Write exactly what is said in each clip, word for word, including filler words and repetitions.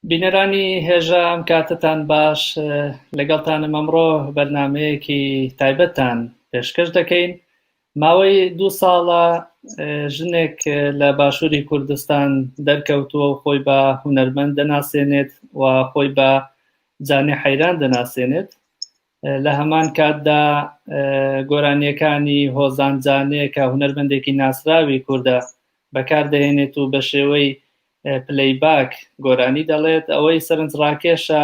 بینەرانی هێژا، ئەم کاتتان باش. لەگەڵتانم ئەمڕۆ بەرنمەیەکی تایبەتتان پێشکەش دەکەین. ماوەی دوو ساڵە ژنێک لە باشووری کوردستان دەرکەوتووە و خۆی بە هونەرمەند دەناسێنێت و خۆی بە جانێ حەیران دەناسێنێت. لە هەمان کاتدا گۆرانیەکانی هۆزان جانێ کە هونەرمەندێکی ناسراوی کوردە بەکاردەهێنێت و بە شێوەی پلەیباک گۆرانی دەڵێت. ئەوەی سەرنجڕاکێشە،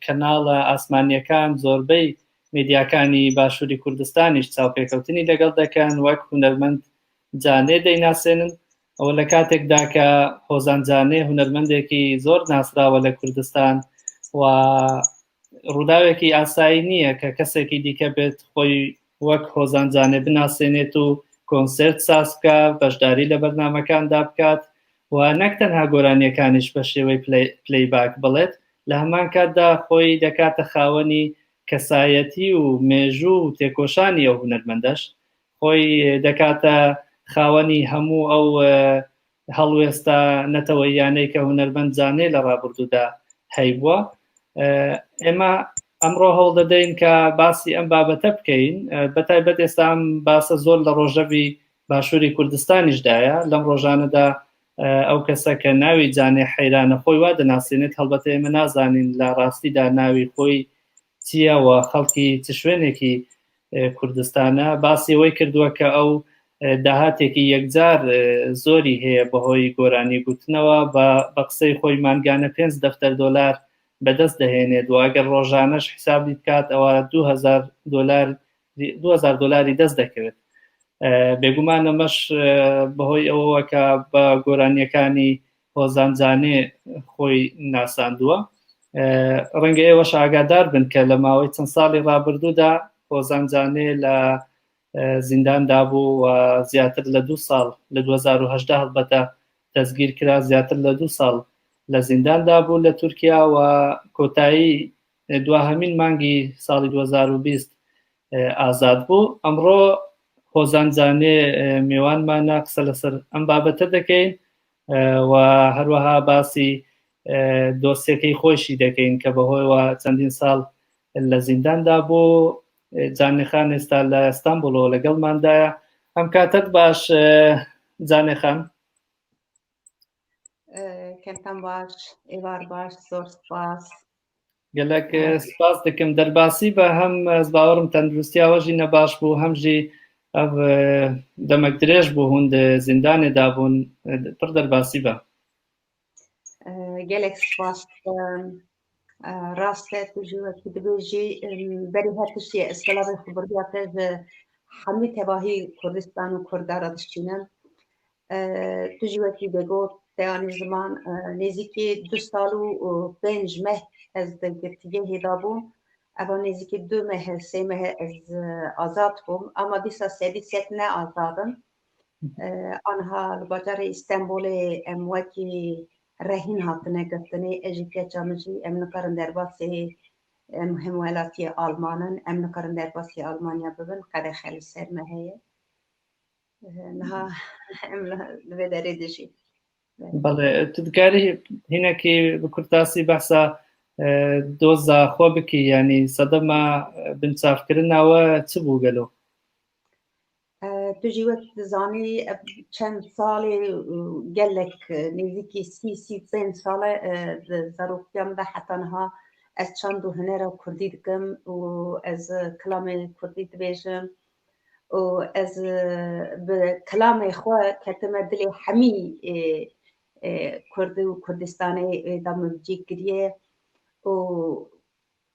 کەناڵە ئاسمانیەکان زۆربەی میدیاکانی باشووری کوردستانیش چاوپێکەوتنی لەگەڵ دەکەن، وەک هونەرمەند جانێ دەیناسێنن. ئەوە لە کاتێکدا کە هۆزان جانێ هونەرمەندێکی زۆر ناسراوە لە کوردستان و ڕووداوێکی ئاسایی نییە کە کەسێکی دیکە بێت خۆی وەک هۆزان جانێ بناسێنێت و کۆنسێرت ساز بکە، بەشداری لە بەرنمەکاندا بکات و نەک تەنها گۆرانیەکانیش بە شێوەی پلەی-، پلەیباک بڵێت، لە هەمان کاتدا خۆی دەکاتە خاوەنی کەسایەتی و مێژوو و تێکۆشانی ئەو هونەرمەندەش، خۆی دەکاتە خاوەنی هەموو ئەو هەڵوێستە نەتەوەییانەی کە هونەرمەند جانێ لە ڕابردوودا هەیبووە. ئێمە ئەمڕۆ هەوڵ دەدەین کە باسی ئەم بابەتە بکەین. بە تایبەت ئێستا ئەم باسە زۆر لە ڕۆژەڤی باشووری کوردستانیشدایە. لەم ڕۆژانەدا ئەو کەسە کە ناوی جانێ حەیرانە خۆی وا دەناسێنێت، هەڵبەتە ئێمە نازانین لە ڕاستیدا ناوی خۆی چییە و خەڵکی چ شوێنێکی کوردستانە. باسی ئەوەی کردووە کە ئەو داهاتێکی یەکجار زۆری هەیە بەهۆی گۆرانی گوتنەوە. بە، بە قسەی خۆی مانگانە پێنج دەفتەر دۆلار بەدەست دەهێنێت و ئەگەر ڕۆژانەش حیسابی بکات، ئەوە دوو هەزار دۆلار، دوو هەزار دۆلاری دەست دەکەوێت. بێگومان ئەمەش بەهۆی ئەوەوە کە بە گۆرانیەکانی هۆزان جانێ خۆی ناساندووە. ڕەنگە ئێوەش ئاگادار بن کە لە ماوەی چەند ساڵی ڕابردوودا هۆزان جانێ لە زینداندا بوو و زیاتر لە دوو ساڵ، لە دوو هەزار و هەژدە هەڵبەتە دەستگیر کرا، زیاتر لە دوو ساڵ لە زینداندا بوو لە تورکیا و کۆتایی دواهەمین مانگی ساڵی دوو هەزار و بیست ئازاد بوو. ئەمڕۆ هۆزان جانێ مێوانمانە، قسە لەسەر ئەم بابەتە دەکەین و هەروەها باسی دۆسیەکەی خۆشی دەکەین کە بەهۆیەوە چەندین ساڵ لە زینداندا بوو. جانێ خان ئێستا لە ئەستەمبوڵەوە لەگەڵماندایە. ئەم کاتت باش، جانێ خان. کەمتان باش، ئێوار باش، زۆر سپاس. گەلەک سپاس دەکەم. دەرباسی بە هەم، ئەز باوەڕم تەندروستیاوە ژی نەباش بوو، هەم ژی ئەو دەمەک درێژ بوو هوند زیندانێدا بوون. پڕ دەرباسی بە. Gelek spas. Rast e, tu jî wekî dibêjî, berî her tiştî ez selamê xwe birdiya te ji hemî tevahî Kurdistan û Kurda re dişînim. Tu jî wekî vegot, te anî ziman, nêzîkî du sal û pênc meh ez di girtîgehê de bûm. Eva nêzîkî du meh, sê meh ez azad bûm, ama dîsa sedî sed ne azad im. Aniha li bajarê Îstenbolê em wekî rehîn hatine girtinê, ez jî keça min jî, em nikarin derbasî, em hemwelatiyê Alman in, em nikarin derbasî Almanya bibin, qedexe li ser me heye. Niha em li vê derê dijîn. Belê, tu dikarî hinekî bi kurtasî behsa doza xwe bikî, yanî sedema binçavkirina we çi bû gelo? Tu jî wek dizanî, çend salê, gelek, nêzîkî sî, sî pênc sal e, di zaroktiya min de heta niha ez çand û hunera kurdî dikim û ez kilamê kurdî dibêjim û ez bi kilamê xwe ketime dilê hemî, e, e, Kurd û Kurdistanê, e, da min cî kiriye û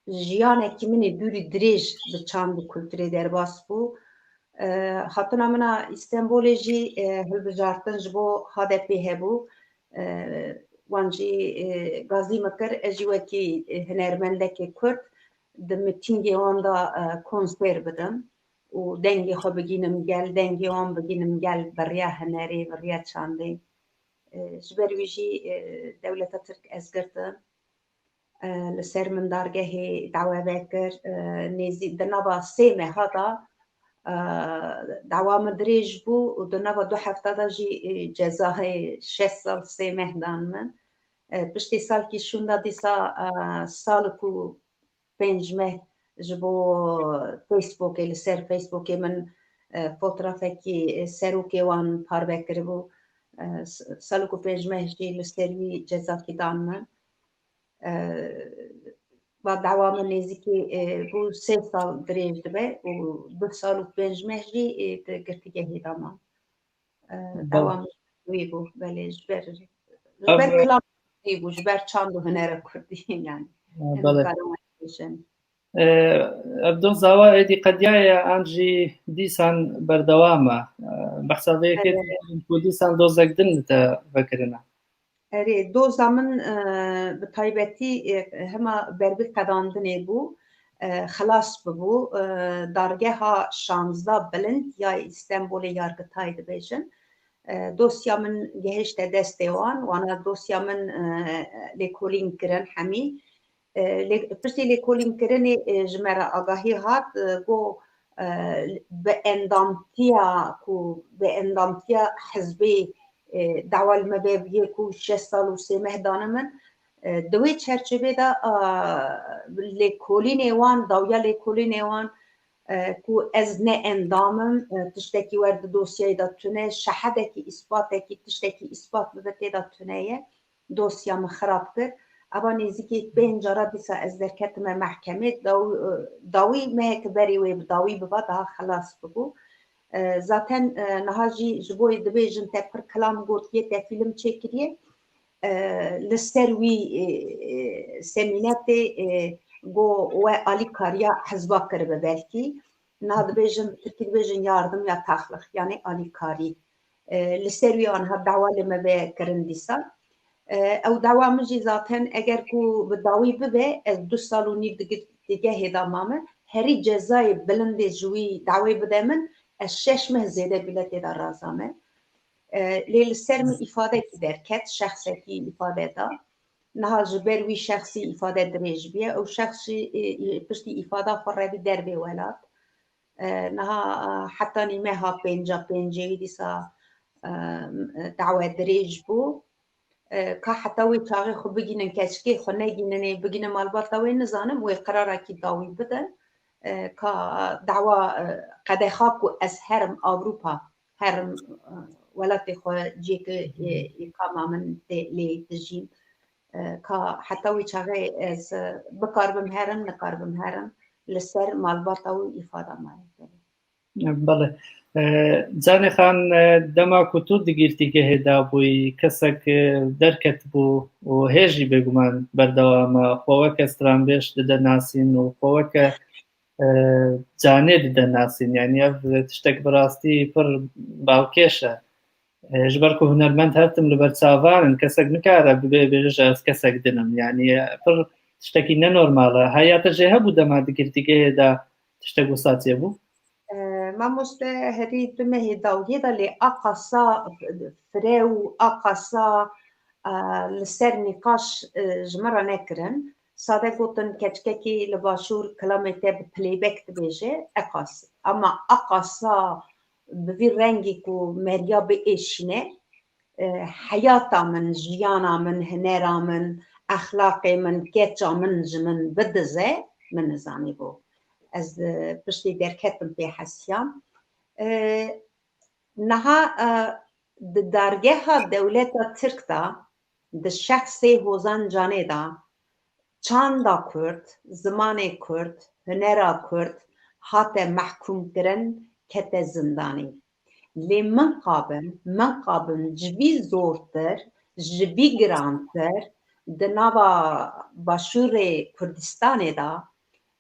jiyanekî min ê dûrî dirêj bi çand û kulturê derbas bû. E, hatina min a Îstenbolê jî, e, hilbijartin ji bo H D P hebû. E, wan jî, e, gazî min kir, ez jî wekî, e, hunermendekê Kurd di mitîngê wan de, e, konser bidim û dengê xwe bigînim gel, dengê wan bigînim gel bi riya hunerê, bi riya çandê. E, ji ber wî jî, e, dewleta Tirk ez girtim. E, li ser min dargehê dawa vekir, e, nêzî-, di nava sê meha de, e, dawa min dirêj bû û di nava du hefta de jî, e, cezayê şeş sal sê meh dan min. E, piştî salkî şûnda dîsa, e, sal û ku pênc meh ji bo Facebookê, li ser Facebookê min, e, fotrafekî serokê wan parve kiribû. E, s-, sal û ku pênc meh jî li ser wî cezakî dan min. E, va dawa min nêzîkî, e, bû sê sal dirêj dibe û du sal û pênc meh jî, e, di girtîgehê de man. E, Belê. Dawa min wî bû, belê, ji ber, ji Ev ber kilam wî bû, ji ber çand û hunera kurdî, yani. E, Em belê. Karin bêjin. E, ev doza we êdî qediyaye an jî dîsan berdewam e? E, behsa vê yekê Evet. Ku dîsan dozek din li te vekirine. Erê, doza min, e, bi taybetî, e, hema ber bi qedandinê bû, e, xilas bibû, e, dargeha şanzda bilind ya Îstenbolê, Yargıtay dibêjin. E, dosya min gehişte destê wan, wana dosya min, e, lêkolîn kirin hemî. E, lê, piştî lêkolînkirinê, e, ji me re agahî hat, e, got, e, bi endamtiya ku, bi endamtiya hizbê, e, dawa li me ve bûye ku şeş sal û sê meh dane min. E, di wê çerçevê de, e, lêkolînê wan, dawiya lêkolînê wan, e, ku ez ne endam im, e, tiştekî wer di dosyayê de tune, şehedekî, îspatekî, tiştekî îspat bibe tê de tune ye. Dosya min xirab kir. Eva nêzîkî pênc cara dîsa ez derketime mehkemê. Daw-, dawî meheke berê wê bi dawî biba, daha xilas bibû. E, zaten, e, niha jî ji bo dibêjin te pir kilam gotiye, te fîlm çêkiriye. E, li ser wî, e, e, semînetê, e, got we alîkariya hizba kiribe belkî. Niha dibêjin, bi tirkî dibêjin yardım ya taxlix, yani alîkarî. E, li ser wî aniha dawa li me ve kirin dîsa. E, ew dawa min jî zaten eger ku bi dawî bibe, ez du sal û nîv di girtîgehê de mame, herî cezayê bilindê ji wî dawê bide min, ez şeş meh zêde bî li tê de razame. E, lê li ser min îfadekî derket, şexsekî îfade da. Niha ji ber wî şexsî îfade dirêj bûye. Ew şexs jî, e, e, piştî îfada xwe revî dervê welat. E, niha, e, hetanî meha pênca pêncê wî dîsa, e, dawe dirêj bû. E, ka heta wê çaxê xwe bigînin keçikê xwe negîninê, bigîne malbata wê nizanim, wê qerarekî dawî bidin. E, ka dawa, e, qedexa ku ez herim Ewropa, herim, e, welatê xwe ciyê ku, e, îqama min tê lê dijîm. E, ka heta wî çaxê ez, e, bikaribim herim, nikaribim herim, li ser malbata wî îfada maye. Belê. E, Canê Xan, e, dema ku tu di girtîgehê de bûyî, kesek, e, derketibû û hê jî bêguman berdewam e. Xwe weke stranbêj dide nasîn û xwe weke, e, canê dide nasîn. Yanî ev tiştek bi rastî pir balkêş e. E, ji ber ku hunermend her tim li ber çavan in, kesek nikare bibê bêje ez kesek din im. Yanî, e, pir tiştekî nenormal e. Heya te jê hebû dema di girtîgehê de tiştek wisa çêbû? E, mamoste, herî du mehê dawiyê de lê aqasa fire û aqasa, e, li ser nîqaş, e, ji min re nekirin. Sade gotin, keçikekî li Başûr kilamê te bi playback dibêje, eqas. Ama aqasa bi vî rengî ku meriya biêşîne, e, heyata min, jiyana min, hunera min, exlaqê min, keça min ji min bidize, min nizanîbû. Ez, e, piştî derketim pê hesiyam. E, niha, e, di dargeha dewleta Tirk de, di şexsê Hozan Canê de, çanda Kurd, zimanê Kurd, hunera Kurd hate mehkûmkirin, kete zindanî. Lê min qabin, min qabin ji vî zortir, ji vî girantir di nava Başûrê Kurdistanê de,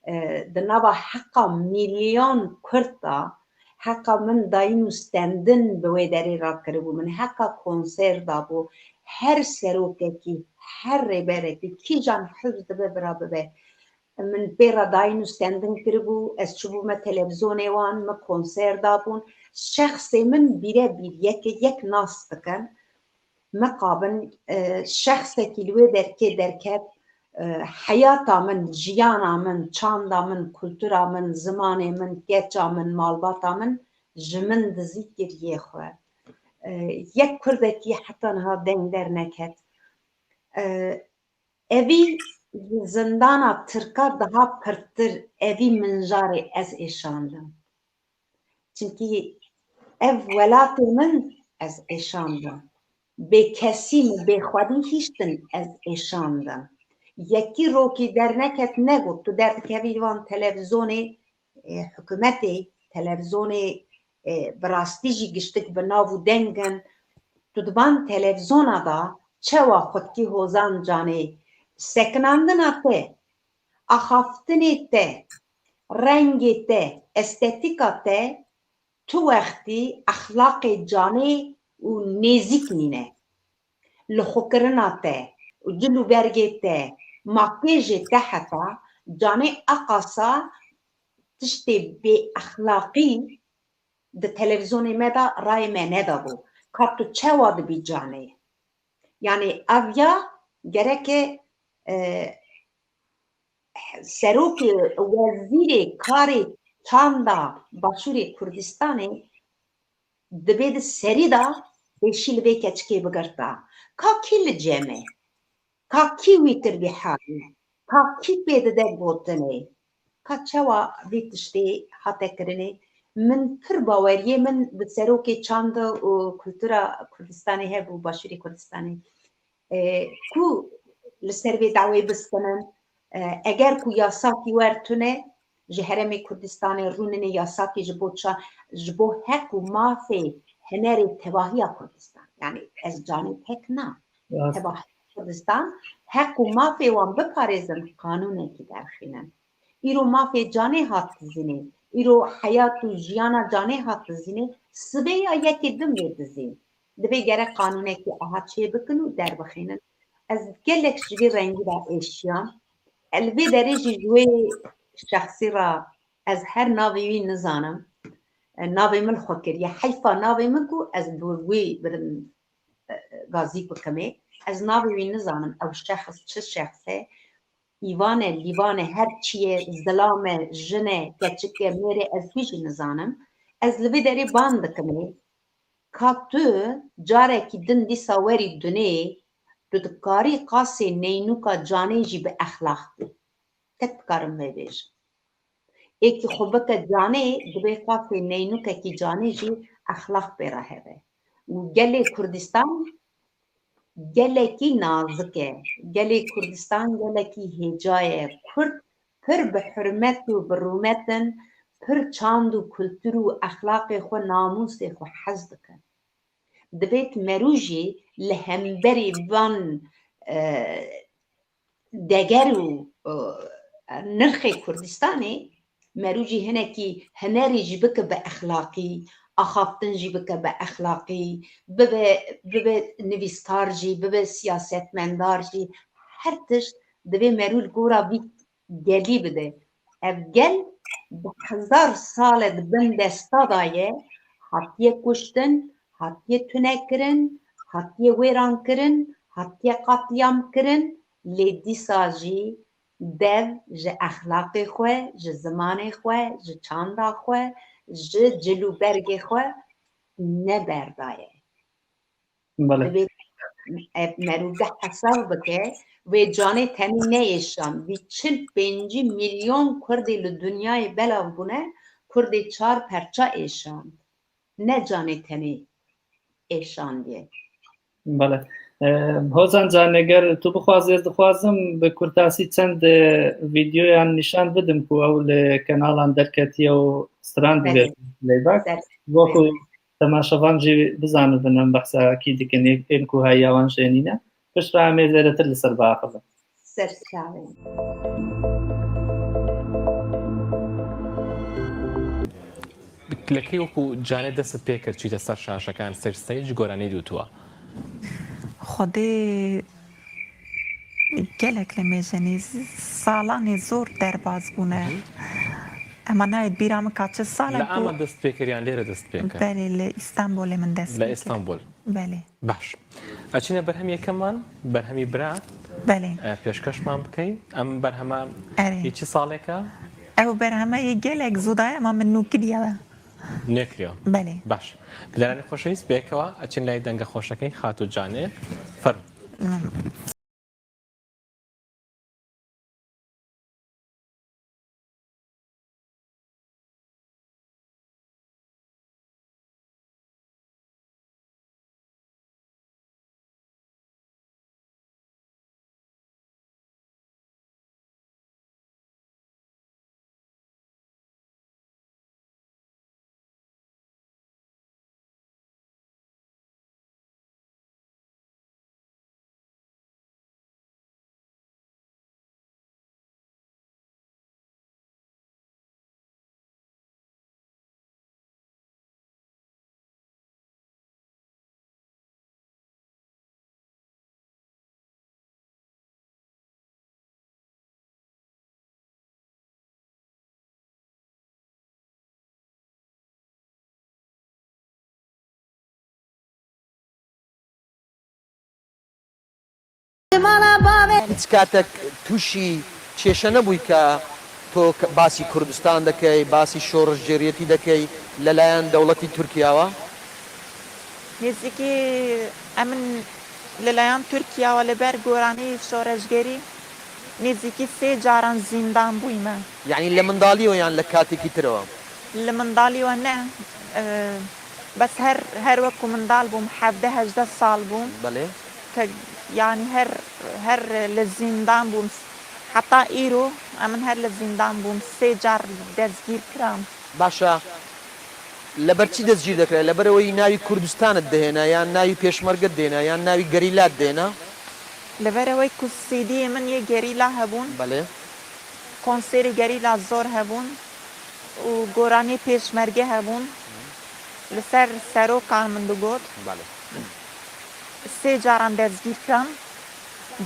e, di nava heqa milyon Kurd de, heqa min dayîn û stendin bi wê derê rakiribû, min heqa konser dabû, her serokekî, her rêberekî, kîjan hizb dibe bira bibe, min pê re dayîn û stendin kiribû, ez çûbûme televîzyonê wan, min konser dabûn. Şexsê min bîre bîr, yeke yek nas dikin. Mixabin, e, şexsekî li wê derkê derket, e, heyata min, jiyana min, çanda min, kultura min, zimanê min, keça min, malbata min ji min dizî kiriye xwe. E, yek kurdekî heta niha deng derneket. E, evî ji zindana tirka daha pirtir, evî minjarê ez êşandim. Çimkî ev welatê min ez êşandim. Bêkesî min, bêxwedî hiştin ez êşandim. Yekî rokî derneket negot, tu derdikevî van televîzyonê, e, hikûmetê, televîzyonê, e, bi rastî jî giştik bi nav û deng in. Tu di van televîzyona de çawa xwedkî Hozan Canê sekinandina te, axaftinê te, rengê te, estetîka te, tu wextî exlaqê Canê û nêzîk nîne. Lixwekirina te û cil û bergê te, makyajê te heta Canê Aqasa tiştê bêexlaqî di televîzyonê me de rayê me nedabû. Ka tu çawa dibî Canê? Yanî ev ya gereke, e, serokê, wezîrê karê çanda Başûrê Kurdistanê dibê di serî de pêşî li vê keçikê bigirta. Ka kî li cem e? Ka kî wî kir vî halî? Ka kî pê dide gotinê? Ka çawa vî tiştê hate kirinê? Min pir baweriyê min bi serokê çanda û kultura Kurdistanê hebû, Başûrê Kurdistanê. E, ku li ser vê dawê bistinin, e, eger ku yasakî wer tune, ji Herêmê Kurdistanê rûninê yasakî ji bo ça-, ji bo heq û mafê hunerê tevahiya Kurdistan. Yanî ez Canê tek na. Rast. Tevahiya Kurdistan heq û mafê wan biparêzin, qanûnekî derxînin. Îro mafê Canê hat dizînê. Îro heyat û jiyana Canê hat dizînê. Sibê ya yekê din vê dizîn. Divê gerek qanûnekî aha çêbikin û derbixînin. Ez gelek ji vê rengî re êşiyam. Li vê derê jî ji wê şexsî re ez her navê wî nizanim. E, navê min xwe kiriye. Heyfa navê min ku ez bi wî birim, e, gazî bikimê. Ez navê wî nizanim. Ew şexs çi şexs e? Îvan e, lîvan e, her çi ye, zilam e, jin e, keçik e, mêr e, ez wî jî nizanim. Ez li vê derê ban dikimê. Ka tu carekî din dîsa werî dunê, tu dikarî qasê neynûka Canê jî bi exlaq bî. Tek dikarim vê bêjim. Êkî xwe bike Canê, divê qasê neynûkekî Canê jî exlaq pê re hebe. Û gelê Kurdistan gelekî nazik e. Gelê Kurdistan gelekî hêca ye. Kurd pir bi hurmet û bi rûmet in, pir çand û kultur û exlaqê xwe, namûsê xwe hez dikin. Divêt merû jî li hemberî van, e, deger û, e, nirxê Kurdistanê, merû jî hinekî hunerî jî bike bi exlaqî, axaftin jî bike bi exlaqî, bibe, bibe nivîskar jî, bibe siyasetmendar jî, her tişt divê merû li gora vî gelî bide. Ev gel bi hezar sal e di bin desta de ye, hatiye kuştin, hatiye tunekirin, hatiye wêrankirin, hatiye qatliyam kirin, lê dîsa jî dev ji exlaqê xwe, ji zimanê xwe, ji çanda xwe, ji cil û bergê xwe neberdaye. Bele. Divê ev merûge hesab bike, wê Canê tenê neêşan. Vî çil pêncî milyon Kurdê li dinyayê belav bûne, Kurdê çar perça êşan. Ne Canê tenê êşandiye. Bele. E, Hozan Canê, ger tu bixwazî, ez dixwazim bi kurtasî çend, e, vîdeoyan nîşan bidim ku ew li kenalan derketiye û strand Bele. Playback. Ser- Bo ku temaşevan jî bizanibin em behsa kî dikin, ên ku heya wan jê nîne. Piştre em ê zêdetir li ser biaxivin. Ser çavên. Li kê wekî Canê dest pê kir çîte ser şaşekan, ser stage, ji gora nêdîtû we? Xwedê Gelek li mêjenî salanê zor derbas bûne. Hı hı. Ema nayê bîra min ka çi sal e. Li ku Ama dest pê kir yan lêre dest pê kir? Belê, li Îstanbulê min dest pê kir. Li Îstanbul. Belê. Baş. Eçîne berhem yekeman, berhemî bira. Belê. E, pêşkeşman bikey. Em berhema Erê. Yê çi saleke? Ew berheme yê gelek zû daye, ema min nû kiriye. Nêkiriye. Belê. Baş. Bileranê xweşewîst, bêkewa eçin lay denge xweşekey Xatû Canê. Ferm. Hı. Hiç katek tûşî kêşe nebûyî ke to ke-, basî Kurdistan dekey, basî şoreşgeriyetî dekey لەلایەن دەوڵەتی تورکیاوە؟ Nêzîkî em in li layan Tirkiyewa li ber goranî şoreşgerî nêzîkî sê caran zîndan bûyme. یەعنی لە منداڵیەوە یان لە کاتێکی ترەوە؟ Li mindalî we ne. E, bes her, her wek ku mindal bûm, hevdeh hejdeh sal bûm. Belê. Ke, yanî her, her li zîndan bûm. Heta îro em in her li zîndan bûm. Sê car destgîr kiram. باشە، لەبەر چی دەستگیر دەکرا؟ لەبەر ئەوەی ناوی کوردستانت دەهێنا، یان ناوی پێشمەرگەت دێنا، یان ناوی گەریلات دێنا؟ Li ber ew ku سیدیê min yê gerîla hebûn. بەڵێ. Konserê gerîla zor hebûn û goranê pêşmerge hebûn. Li ser serokan min digot. بەڵێ. Sê caran destgîr kiram.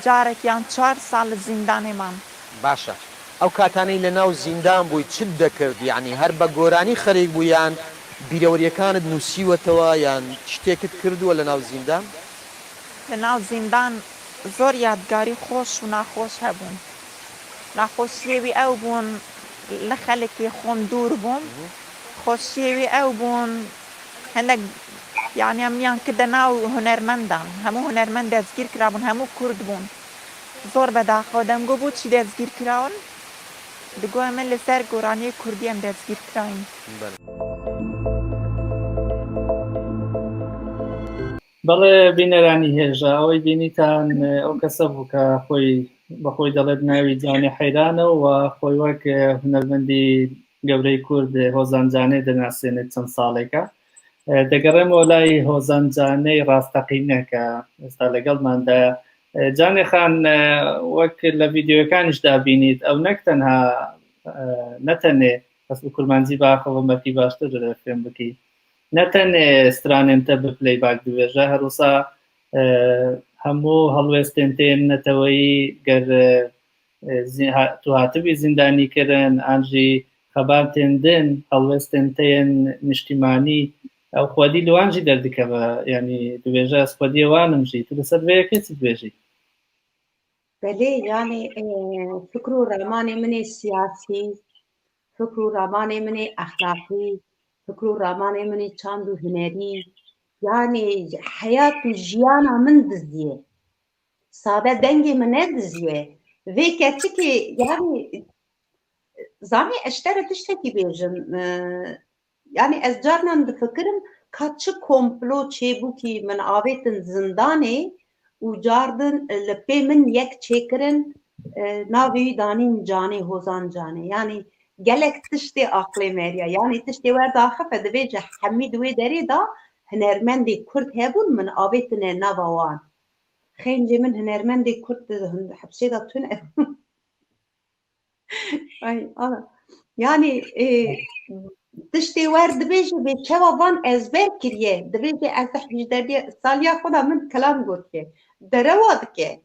Carekiyan çar sal li zîndanê mam. باشە. ئەو کاتانەی لە ناو زیندان بووی، چت دەکرد؟ یەعنی هەر بە گۆرانی خەریک بوو، یان بیرەوەریەکانت نووسیوەتەوە، یان شتێکت کردووە لە ناو زیندان؟ Li nav zindan zor yadgarî xweş û naxweş hebûn. Naxweşiyê wî ew bûn, li xelkê xwe dûr bûm. Xweşiyê wî ew bûn, hinek, yanî em niyan kide nav hunermendan. Hemû hunermend destgîr kirabûn, hemû kurd bûn. Zor bedaxew dem got, bo çi destgîr kirawin? Digo, em li ser goraniyê kurdî em destgîr kirayîn. بەڵێ، بینەرانی هێژا، ئەوەی بینیتان، ئەو کەسە بوو کە خۆی بە خۆی دەڵێت ناوی جانێ حەیرانە و خۆی وەک هونەرمەندی گەورەی کورد هۆزان جانێ دەناسێنێت چەند ساڵێکە. دەگەڕێمەوە لای هۆزان جانێی ڕاستەقینە کە ئێستا لەگەڵماندایە. جانێ خان، وەک لە ڤیدیۆکانیشدا بینیت، ئەو نەک تەنها، نە تەنێ، بەس بە کورمانجی باخەوە مەرکی باشتر فێم بکەی. نە تەنێ stranên te bi playback dibêje, her wisa, e, hemû helwestên te yên neteweyî ger, e, zî-, ha-, tu hatibî zîndanîkirin an jî xebatên din, helwestên te yên niştîmanî, ew xwedî li wan jî derdikeve, yanî dibêje, ez xwediyê wan im jî. Tu li ser vê yekê çi dibêjî? Belê, yanî, e, fikr û ramanê min ê siyasî, fikr û ramanê min ê exlaqî, fikr û ramanê min ê çand û hunerî, yanî heyat û jiyana min diziyê. Sade dengê min nediziye. Vê keçikê, yanî, zanî, ez ji te re tiştekî bêjim, e, yanî ez carnan difikirim ka çi komplo çêbûkî min avêtin zindanê û cardin li pê min yek çêkirin, e, navê wî danîn Canê, Hozan Canê. Yanî gelek tiştê aqlê meriya. Yanî tiştê wer daxife, dibêje hemî di wê derê de hunermendê kurd hebûn, min avêtine nava wan. Xêncê min hunermendê kurd di hepsê de tune. Ay, ana. Yanî, e, tiştê wer dibêje bê çawa van ezber kiriye. Dibêje ez di hîjdeh saliya xwe de min kilam gotiye. Derewa dike.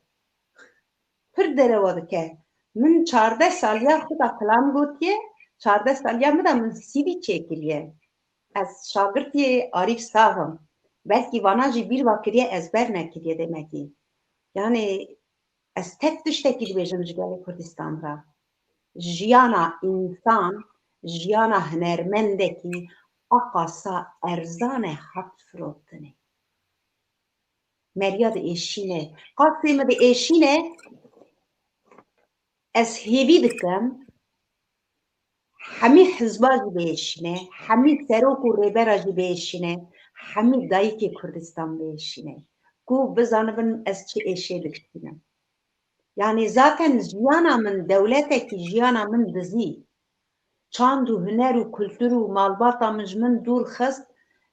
Pir derewa dike. Min çardeh saliya xwe de kilam gotiye. Çardeh saliya min de min C V çêkiriye. Ez şagirtiyê Arîf Sax im. Belkî vana jî bîr va kiriye, ezber nekiriye demekî. Yanî ez tek tiştekî dibêjim ji gelê Kurdistan re. Jiyana însan, jiyana hunermendekî a qasa erzan e hat firotinê. Meriya diêşîne. Qasê min diêşîne, ez hêvî dikim, hemî hizba jî biêşîne, hemî serok û rêbera jî biêşîne, hemî dayikê Kurdistan biêşîne. Ku bizanibin ez çi êşê dikişînim. Yanî zaten jiyana min dewletekî jiyana min dizî. Çand û huner û kultur û malbata min ji min dûr xist.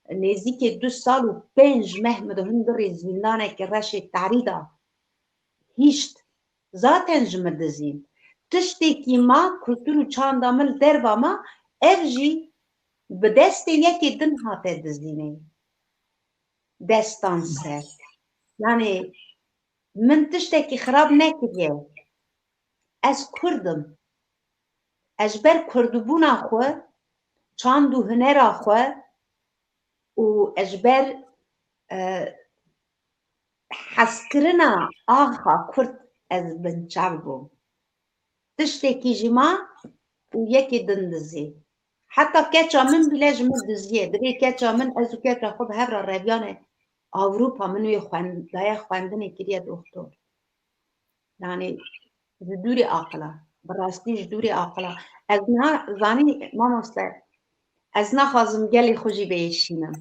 Nêzîkê du sal û pênc meh min di hundirê zîndanekî reşê tarî de hîşt. Zaten ji min dizîn. Tiştekî ma, kultur û çanda min li derva ma, ev jî bi destê yekê din hate dizînê. Destan ser. Yanî min tiştekî xirab nekiriye. Ez kurd im. Ez ji ber kurdbûna xwe, çand û hunera xwe û ez ji ber, e, hezkirina axa Kurd ez binçav bûm. Tiştekî jî ma û yekê din dizî. Heta keça min bile ji min diziyê. Divê keça min, ez û keça xwe bi hev re reviyane Ewropa, min wê xwend-, daye xwendinê kiriye doktor. Yani ji dûrê aqila. Bi rastî ji dûrê aqila. Ez niha zanî mamoste, ez naxwazim gelê xwe jî bêşînim.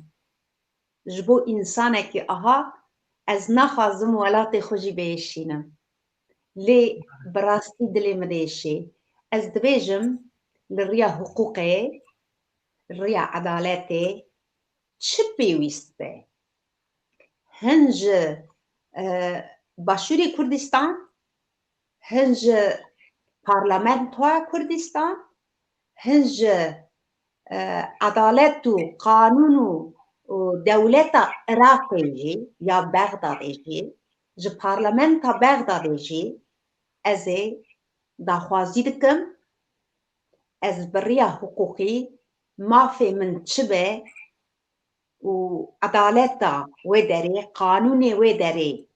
Ji bo însanekî aha ez naxwazim welatê xwe jî bêşînim. Lê bi rastî dilê min dêşê. Ez dibêjim li riya hiqûqê, riya edaletê çi pêwîst be? Hin ji, e, Başûrê Kurdistan, hin ji Parlamentoya Kurdistan, hin ji, e, edalet û qanûn û, û dewleta Iraqê jî ya Bexdadê jî, ji parlamenta Bexdadê jî ez ê daxwazî dikim, ez bi riya hiqûqî mafê min çi be, û edaleta wê derê, qanûnê wê derê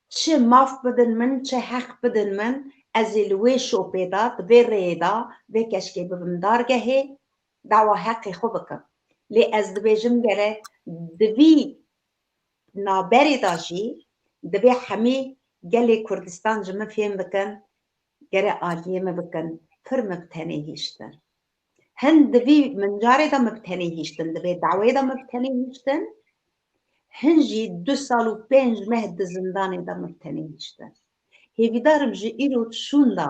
çi maf bidin min, çi heq bidin min, ez ê li wê şopê de, di vê rêyê de, vê keşkê bibim dargehê, dawa heqê xwe bikim. Lê ez dibêjim gere di vî navberê de jî divê hemî gelê Kurdistan ji min fêm bikin, gere aliyê min bikin, pir min bi tenê hiştin. Hin di vî mincarê de min bi tenê hiştin, di vê daweyê de min bi tenê hiştin, hin jî du sal û pênc meh di zindanê de min bi tenê hiştin. Hêvîdar im ji îro şûnda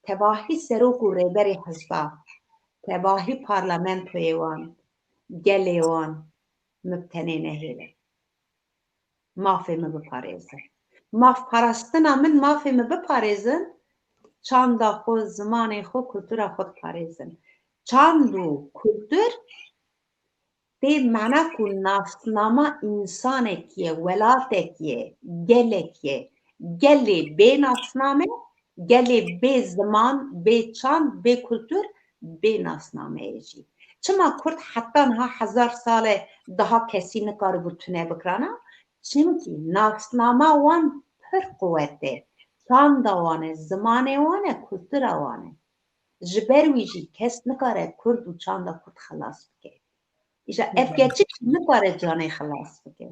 tevahî serok û rêberê hizba, tevahî parlamentoyê wan, gelê wan min bi tenê nehêlin. Mafê min biparêzin. Maf parastina min, mafê min biparêzin, çanda xwe, zimanê xwe, kultura xwe diparêzin. Çand û kultur tê mana ku nasnama însanekî ye, welatekî ye, gelekî ye. Gelê bê nasname, gelê bê ziman, bê çand, bê kultur, bê nasnameyê jî. Çima Kurd heta niha hezar sal e daha kesî nikaribû tune bikirana? Çimkî nasnama wan pir quwet e. Çanda wan e, zimanê wan e, kultura wan e. Ji ber wî jî kes nikare Kurd û çanda Kurd xilas bike. Îja ev keçik nikare canê xilas bike.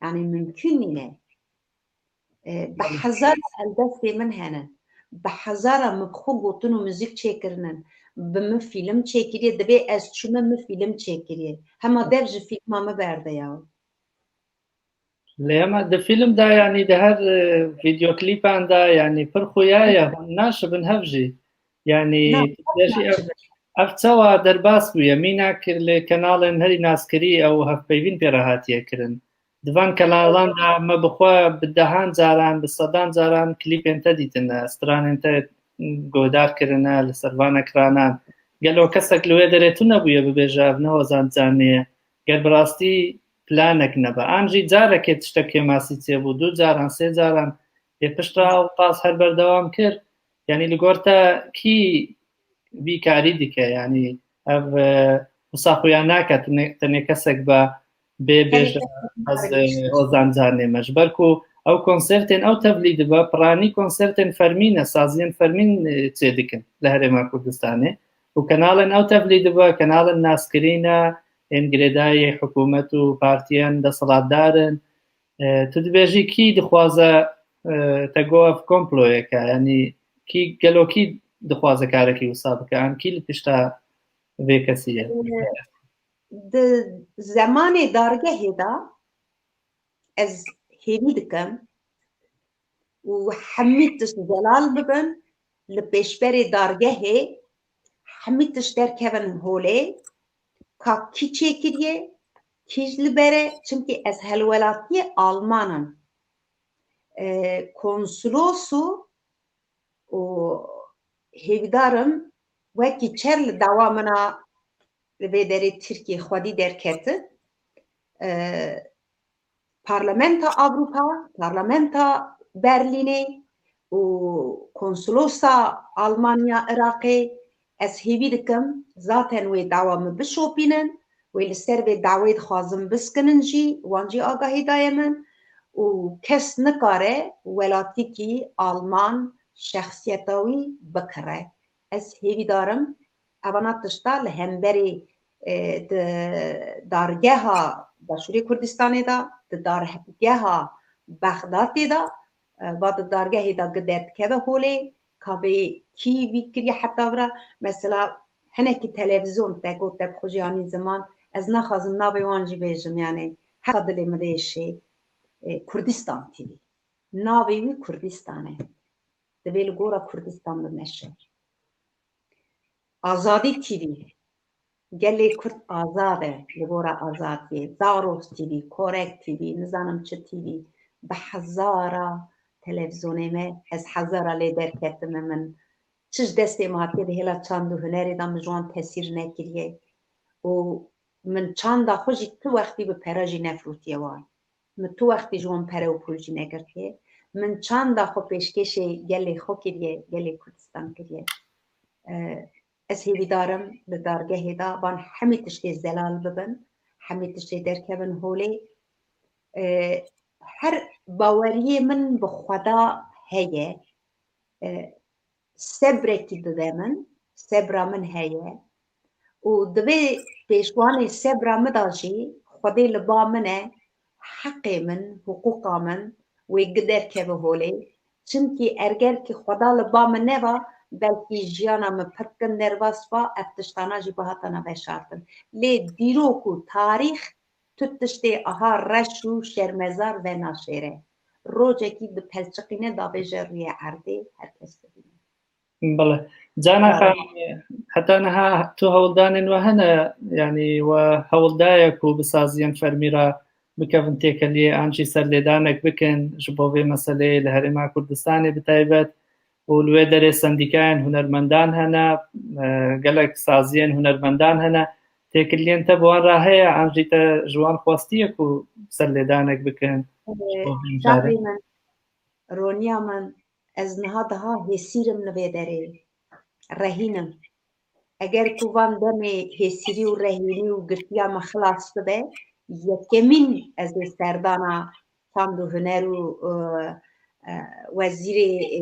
Yani mümkün nîne. E, bi hezara helbestê min hene. Bi hezara min bi xwe gotin û muzîk çêkirinin. Bi min fîlm çêkiriye, divê ez çûme min fîlm çêkiriye. Hema dev ji fîlma min berde ya. Lê hema di fîlm de, yanî di her, e, vîdeoklîpan de, yanî pir xuya ye, hûn naşibin hev jî. Yanî Na, tu dibêjî ev, ev çawa derbas bûye? Mînak li kanalên herî naskirî ew hevpeyvîn pê re hatiye kirin. Di van kanalan de me bi xwe bi dehan caran, bi sedan caran klîpên te dîtine, stranên te guhdar kirine li ser van ekranan. Gelo kesek li wê derê tune bûye bibêje ev ne Hozan Canê ye? Ger bi rastî planek nebe, an jî carekê tiştek kêmasî çêbû, du caran, sê caran, ê piştre ew qas her berdewam kir. Yanî li gor te kî vî karî dike? Yanî ev, e, wisa xuya nake tenê, tenê kesek be bê bêje ez, e, Ozan Canê me. Ji ber ku ew konsertên ew tevlî dibe, piranî konsertên fermî ne, saziyên fermîn, e, çêdikin li Herêma Kurdistanê. Û kanalên ew tevlî dibe, kanalên naskirî ne, ên girêdayî hikûmet û partiyên desthilatdar in. E, tu dibêjî kî dixwaze, e, te got ev komployek e, yanî kî, gelo kî dixwaze karekî wisa bike, an kî li pişta vê kesî ye? Di zemanê dargehê de ez hêvî dikim û hemî tişt zelal bibin, li pêşberê dargehê hemî tişt derkevin holê, ka kî çêkiriye, kî ji li ber e, çimkî ez helwelatiyê Alman im. E, konsulos û û hêvîdar im wekî çer li dawa min a li vê derê Tirkiyê xwedî derketin. E, Parlamenta Ewropa, Parlamenta Berlînê û Konsulosa Almanya Iraqê, ez hêvî dikim zaten wê dawa min bişopînin, wê li ser vê dawê dixwazim biskinin jî, wan jî agahî daye min. û kes nikare welatikî Alman şexsiyeta wî bikire. Ez hêvîdar im evana tişta li hemberî, e, di dargeha Başûrê Kurdistanê de, di dargeha Bexdatê de, e, va di dargehê de gi derdikeve holê, ka bê kî vî kiriye heta vira, mesela hinekî televîzyon te got te bi xwe jî anî ziman, ez naxwazim navê wan jî bêjim, yani heqa dilê min diêşê, e, Kurdistan T V. Navê wî Kurdistan e. Divê li gora Kurdistan bimeşe. Azadî T V. Gelê Kurd azad e li gora azadiyê. Zarof T V, Korek T V, nizanim çi T V. Bi hezara televîzyonê me, ez hezara lê derketime min. Çi ji destê min hatiye di hêla çand û hunerê de min ji wan tesîr nekiriye. Û min çanda xwe jî tu wextî bi pere jî nefrotiye wan. Min tu wextî ji wan pere û pul jî negirtiye. Min çanda xwe pêşkêşê gelê xwe kiriye, gelê Kurdistan kiriye. E, ez hêvîdar im li dargehê de van hemî tiştê zelal bibin, hemî tiştê derkevin holê. E, her baweriyê min bi Xweda heye. E, sebrekî dide min, sebra min heye û divê pêşwanê sebra min de jî Xwedê li ba min e, heqê min, hiqûqa min wê gi derkeve holê. Çimkî erger ki Xweda li ba min neva, belkî jiyana min pir kin derbas ba, ev tiştana jî bihatana veşartin. Lê dîrok û tarîx tu tiştê aha reş û şermezar venaşêre. Rojekî dipelçiqîne davêje rûyê erdê, her kes dibîne. Bele. Cana Xan, heta niha tu hewldanên we hene, yanî we hewl daye ku bi saziyên fermî re bikevin têkeliyê an jî serlêdanek bikin ji bo vê meseleyê li Herêma Kurdistanê bi taybet û li wê derê sendîkayên hunermendan hene, e, gelek saziyên hunermendan hene. Têkiliyên te bi wan re heye an jî te ji wan xwestiye ku serlêdanek bikin ji bo vê mijarê? Çavê min, roniya min, ez niha daha hêsîr im li vê derê. Rehîn im. Eger ku van demê hêsîrî û rehînî û girtiya me xilas bibe, yekemîn ez ê serdana çand û huner û, e, e, wezîrê, e,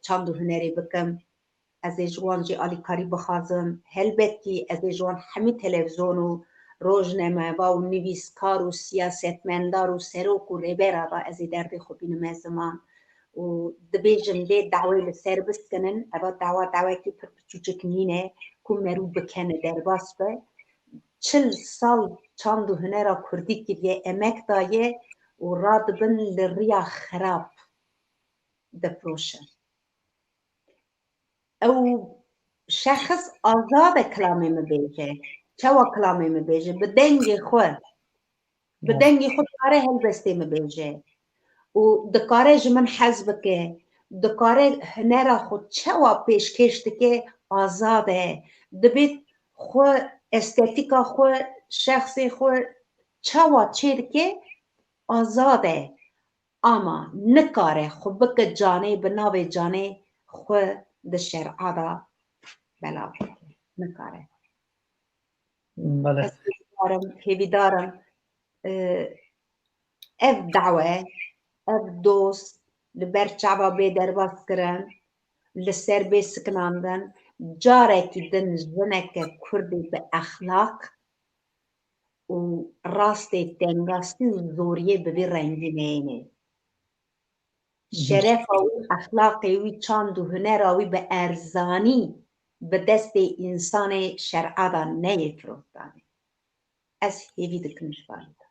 çand û hunerê bikim. Ez ê ji wan jî alîkarî bixwazim. Helbetî ez ê ji wan hemî televîzyon û rojnameva û nivîskar û siyasetmendar û serok û rêbera de ez ê derdê xwe bînime ziman û dibêjim lê dawê li ser biskinin. Eva dawa dawekî pir piçûçik nîne ku merû bikene derbas be. Çil sal çand û hunera kurdî kiriye, emek daye û radibin li riya xirab difiroşin. Ew şexs azad e kilamê min bêje. Çawa kilamê min bêje? Bi dengê xwe. Bi dengê xwe dikare helbestê min bêje. Û dikare ji min hez bike. Dikare hunera xwe çawa pêşkêş dike, azad e. Dibê xwe, estetîka xwe, şexsê xwe çawa çêdike, azad e. Ama nikare xwe bike canê, bi navê canê xwe di şer'a de belav bike. Nikare. Bele. Ez hêvîdar im, hêvîdar im, e, ev dawe, ev doz li ber çava bê derbas kirin, li ser bê sikinandin, carekî din jineke kurdê bi exlaq û rastê tengasî û zoriyê bi vî rengî neyêne. Şerefa wî, exlaqê wî, çand û hunera wî bi erzanî bi destê însanê şer'a de neyê firotanê. Ez hêvî dikim ji van de.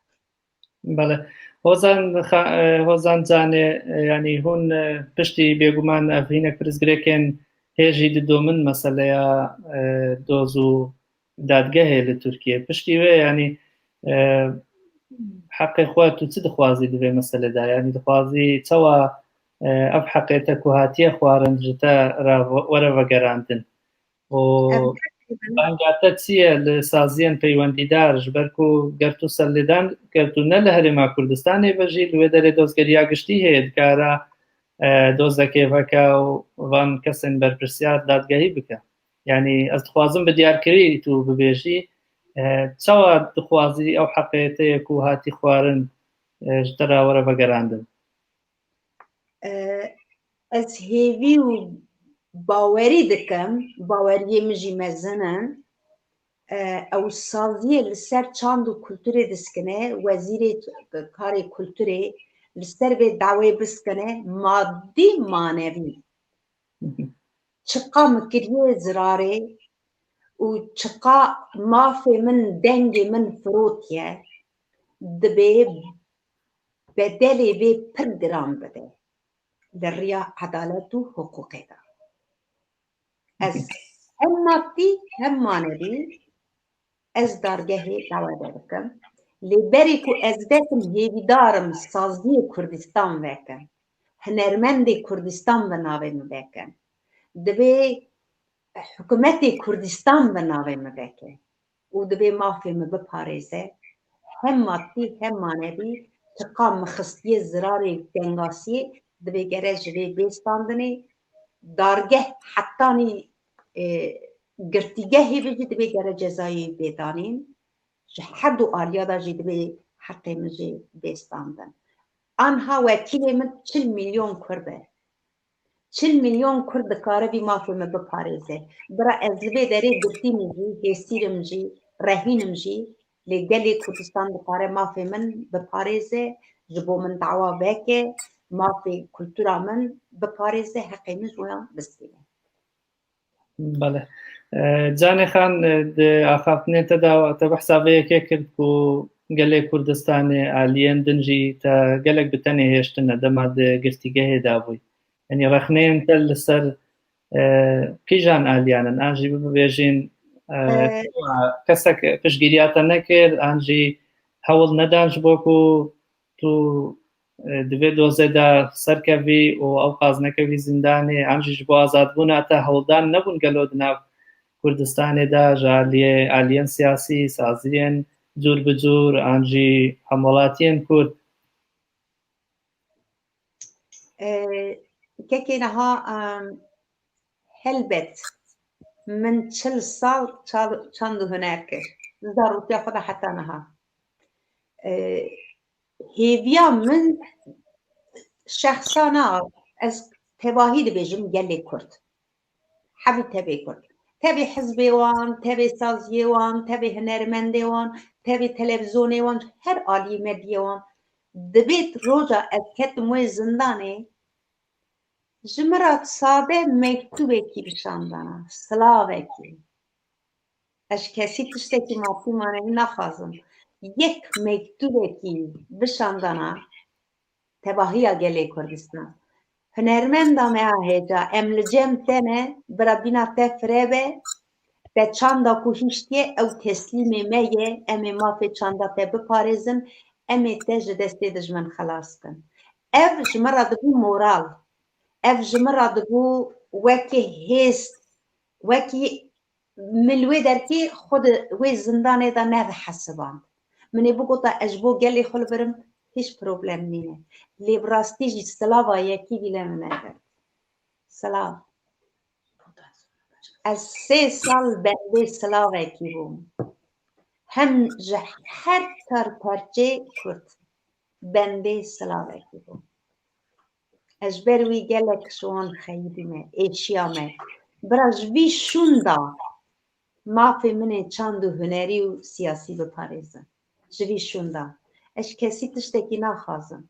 Bele. Hozan Xa-, e, Hozan Canê, e, yanî hûn, e, piştî bêguman ev hinek pirsgirêkên hê jî didomin meseleya, e, doz û dadgehê li Tirkiyê. Piştî wê, yanî, e, heqê xwe tu çi dixwazî di vê meselê de? Yanî dixwazî çawa, e, ev heqê te ku hatiye xwarin ji te re ve-, were vegerandin? Û banga te çi ye li saziyên peywendîdar? Ji ber ku ger tu serlêdan, ger tu ne li Herêma Kurdistanê be jî, li wê derê dozgeriya giştî heye, dikare, e, dozekê veke û van kesên berpirsiyar dadgehî bike. Yanî ez dixwazim bi diyarkirî tu bibêjî, e, çawa dixwazî ew heqê te ye ku hatî xwarin, e, ji te re were vegerandin. E, ez hêvî û bawerî dikim, baweriyê min jî mezin in. E, ew saziyê li ser çand û kulturê diskine, wezîrê karê kulturê li ser vê dawê biskine, madî manevî. Çiqa min kiriye zirarê û çiqa mafê min, dengê min firotiye, dibê bedelê vê pir giran bide li riya edalet û hiqûqê de. Ez hem madî hem manevî ez dargehê dawa de dikim. Lê berê ku ez vekim hêvîdar im saziyê Kurdistan vekim, hunermendê Kurdistan bi navê min vekin, divê hikûmetê Kurdistan bi navê min veke û divê mafê min biparêze, hem madî hem manevî çiqa min xistiye zirarê tengasiyê, divê gere ji vê bê standinê, dargeh hetanî, e, girtîgehê ve jî divê gere cezayê bê danîn. Ji her du aliya de jî divê heqê min jî bê standin. Anha wekîlê min çil milyon Kurd e. Çil milyon Kurd dikare vî mafê min biparêze. Bira ez li vê derê girtî min jî, hêsîr im jî, rehîn im jî, lê gelê Kurdistan dikare mafê min biparêze, ji bo min dawa veke, mafê kultura min biparêze, heqê min ji wan bistîne. Belê. E, Canê Xan, e, di axaftinê te de te behsa vê yekê kir ku gelê Kurdistanê aliyên din jî te gelek bi tenê hêştine dema di girtîgehê de bûy. Yanî rexneyên te li ser, e, kîjan aliyan in? An jî bibêjin, e, E, kesek piştgiriya te nekir, an jî hewl nedan ji bo ku tu, e, di vê dozê de serkevî û ewqas nekevî zîndanê, an jî ji bo azadbûna te hewldan nebûn gelo di nav Kurdistanê de ji aliyê, aliyên siyasî, saziyên cûr bi cûr, an jî hemwelatiyên Kurd? E, kekê niha, em, helbet min çil sal çal-, çand û huner kir. Li zaroktiya xwe de heta niha. E, hêviya min şexsana, ez tevahî dibêjim gelê Kurd. Hevî tevê Kurd. Tevê hizbê wan, tevê saziyê wan, tevê hunermendê wan, tevê televîzyonê wan, her alî medyê wan. Dibêt roja ez ketim wê zindanê, ji min re sade mektubekî bişandana, silavekî. Ez ji kesî tiştekî madî manevî naxwazim. Yek mektubekî bişandana tevahiya gelê Kurdistan. Hunermenda me a hêja, em li cem te ne, bira bîna te fireh be, te çanda ku hiştiye, ew teslîmê me ye, em ê mafê çanda te biparêzin, em ê te ji destê dijmin xelas kin. Ev ji min re dibû moral, ev ji min re dibû wekî hêst, wekî min li wê derkê xwe di wê zindanê de nedihesiband. Min ê bigota ez ji bo gelê xwe li vir im, hîç problem nîne. Lê bi rastî jî silava yekî bîle min negirt. Silav. Ez sê sal bendê silavekî bûm. Hem ji her tar perçê Kurd bendê silavekî bûm. Ez ji ber wî gelek ji wan xeyidîme, êşiya me. Bira ji vî şûnda mafê min ê çand û hunerî û siyasî biparêzin. Ji vî şûnda. Ez ji kesî tiştekî naxwazim.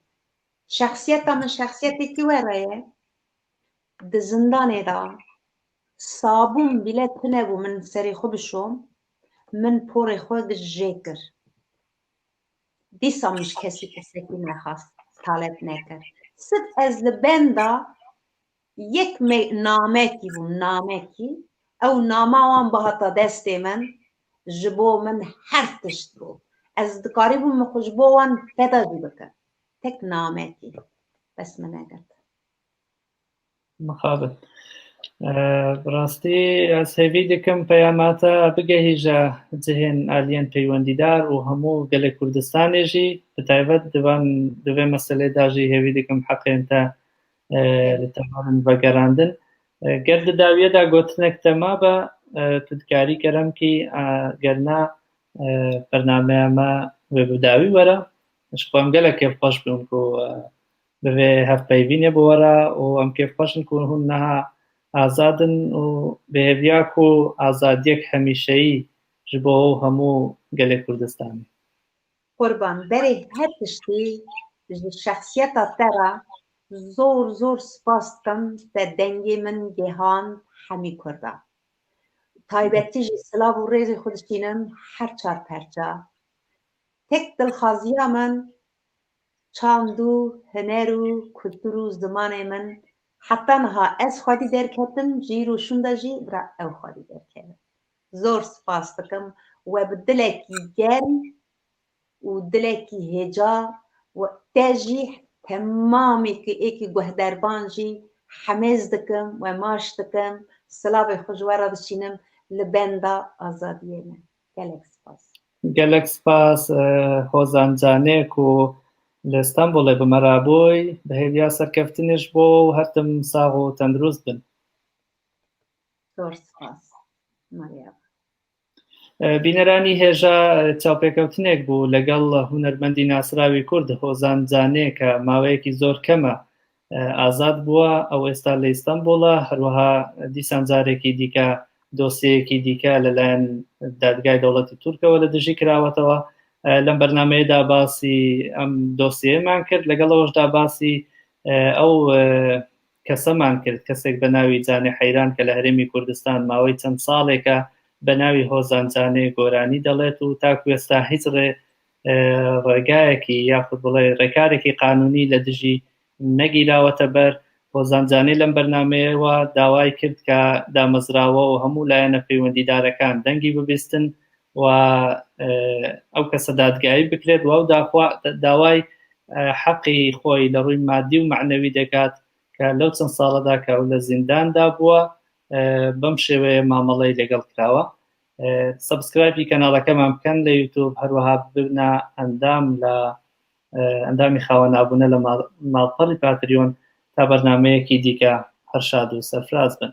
Şexsiyeta min şexsiyetekî were ye. Di zindanê de sabûn bîle tune bû, min serê xwe bişom, min porê xwe jê kir. Dîsa min ji kesî tiştekî nexwest, talep nekir. Sirf ez li benda yek me-, namekî bûm, namekî. Ew nama wan bihata destê min, ji bo min her tişt bû. Ez dikarîbûm min xwe ji bo wan feda jî bikim. Tek namekî. Bes min negirt. Mixabin. Ee, bi rastî ez hêvî dikim peyama te bigehîje cihên aliyên peywendîdar û hemû gelê Kurdistanê jî, bi taybet di van, di vê meselê de jî hêvî dikim heqên te, e, li te werin vegerandin. E, ger di dawiyê de gotinek te mabe, e, tu dikarî kerem kî, e, ger na, e, bernameya me wê bi dawî were. Ji xwe em gelek kêfxweş bûn ku bi vê hevpeyvînê biwere û em kêfxweş in ku hûn niha azad in û bi hêviya ku azadiyek hemîşeyî ji bo hemû gelê Kurdistanê. Qurban, berê her tiştî ji şexsiyeta te re zor zor spas dikim, te dengê min gihand hemî Kurda. Taybetî jî silav û rêzê xwe dişînim her çar perça. Tek dilxwaziya min çand û huner û kultur û zimanê min heta niha ez xwedî derketim, ji îro şûnda jî bira ew xwedî derkevin. Zor spas dikim we bi dilekî germ û dilekî hêja we te jî temamê ku êkî guhdervan jî hemêz dikim we maş dikim, silavê xwe ji we re dişînim li benda azadiyê me. Gelek spas. Gelek spas Hozan Canê ku li Stenbolê bi me re bûy. Bi hêviya serkeftinê ji bo û her tim sax û tendurist bin. Zor spas. Mariya. Bîneranî hêja çavpêkewtinek bû legal hunermendî nasrawî Kurd Hozan Canê ke maweyekî zor keme azad bûa. Ew êsta li Îstanbul e. Her wiha dîsan carekî dîke dosyeyekî dîke li layen dadgay dewletî Tirk ew li dijî kirawetewe. Lem bernameyê de basî em dosyeyê man kir. Legal ew jî de basî ew keseman kir, kesek be navî Canê Heyran ke li Herêmî Kurdistan mawey çend salêk e be navî Hozan Canê Goranî delêt û ta ku êsta hiç rê rêgayekî yaxud bile rêkarekî qanûnî li dijî negîrawete ber. Hozan Canê lem bernameyê we daway kir ke damezrawe û hemû layene peywendîdarekan dengî bibîstin û ew kese dadgayî bikirêt û ew daxwa daway heqî xwe li rûy madî û manewî dekat ke lew çend sale de ke ew li zîndan de bûa, bem şêweyê mameleyê legal kirawa. Subscribe-ê kanaleke me bikin li YouTube, her wiha bibine endam li endamî xawenabûne li malperî Patreon ta bernameyekî dîke. Her şad û serfiraz bin.